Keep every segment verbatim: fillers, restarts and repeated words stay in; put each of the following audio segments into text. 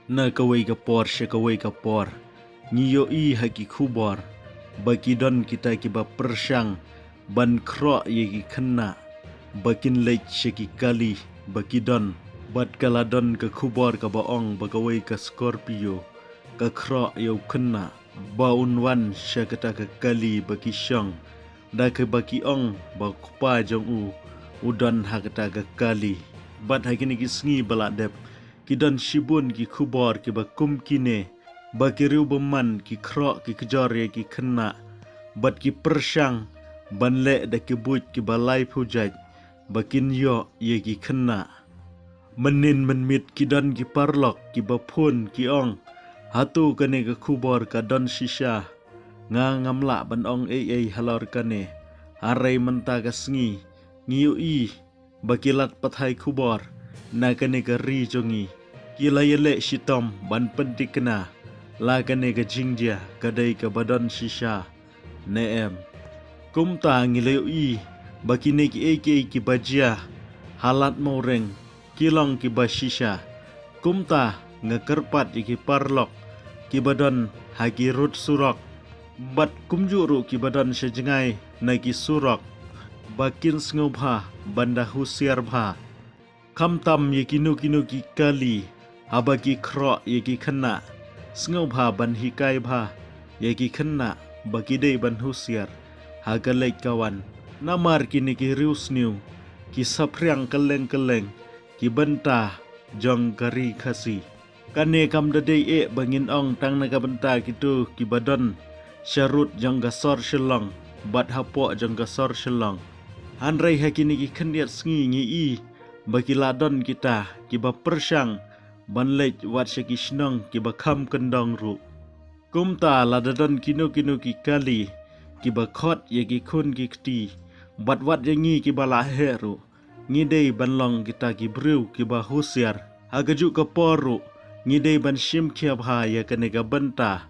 Na kawei ka por sha kawei ka por, ngi ïohi ha ki khubor ba ki don kita kiba pyrshang ban khroh ïa ki khynnah ba kin leit sha ki kali ba ki don. Bad ka la don ka khubor kaba ong ba kawei ka Scorpio ka khroh ïa u khynnah ba un wan sha kata ka kali ba ki shong, da kaba ki ong ba u kpa jong u u don ha kata ka kali. Bad ha kine ki sngi ba la dep, ki don shibun ki khubor kiba kum kine, ba ki riewbymman ki khroh ki kjor ïa ki khynnah bad ki pyrshang ban leh da ki buit kiba laiphew jait ba kin ïoh ïa ki khynnah. Mynnin mynmiet ki don ki paralok kiba phone ki ong, hato kane ka khubor ka don shisha? Nga ngam lah ban ong ei ei halor kane, hynrei mynta ka sngi ngi ïohi ba ki lad pathai khubor na kane ka ri jong ngi ki la ïaleh shitom ban pynthikna la kane ka jingjia ka dei kaba don shisha ne em. Kumta ngi la ïohi ba kine kiei kiei kiba jia ha Lad Mawreng ki long kiba shisha. Kumta nga kyrpad ïa ki paralok kiba don ha ki rud surok bad kumjuh ruh kiba don sha jngai na ki surok ba kin sngewbha ban da husiar bha. Khamtam ïa kino kino ki kali haba ki khroh ïa ki khynnah, sngewbha ban hikai bha ïa ki khynnah ba ki dei ban husiar ha ka leit ka wan. Namar kine ki riewsniew ki saphriang kylleng kylleng ki bynta jong ka ri Khasi. Kane kam da dei eh ba ngin ong tang na ka bynta kito kiba don sha rud jong ka sor Shillong bad hapoh jong ka sor Shillong. Hynrei ha kine ki khyndiat sngi ngi i ba ki la don kita kiba pyrshang ban leit wat sha ki shnong kiba kham kyndong ruh. Kumta lada don kino kino ki kali kiba khot ïa ki khun ki kti bad wat ïa ngi kiba la heh ruh, ngi dei ban long kita ki briew kiba husiar. Ha kajuh ka por ruh ngi dei ban shim khia bha ïa kane ka bynta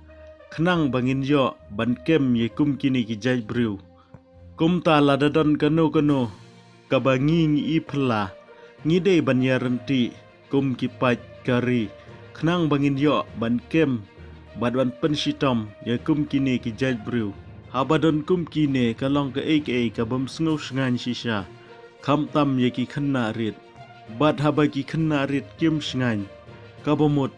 khnang ba ngin ïoh ban kem ïa kum kine ki jait briew. Kumta lada don kano kano kaba ngi ngi i phylla, ngi dei ban ïa ryntih kum ki paid ka ri khnang ba ngin ïoh ban kem bad ban pynshitom ïa kum kine ki jait briew. Haba don kum kine ka long kaei kaei ka bym sngewshngaiñ shisha, khamtam ïa ki khynnah rit. Bad haba ki khynnah rit kim shngaiñ, kaba mut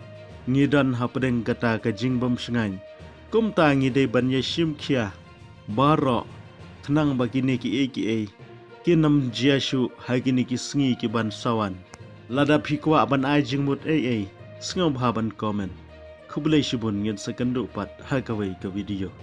ngi don hapdeng kata ka jingbymshngaiñ. Kumta ngi dei ban ïa shim khia baroh khnang ba kine kiei kiei kin ym jia shuh ha kine ki sngi kiban sa wan. Lada phi kwah ban ai jingmut ei ei, sngewbha ban comment. Khublei shibun, ngin sa kynduh pat ha kawei ka video.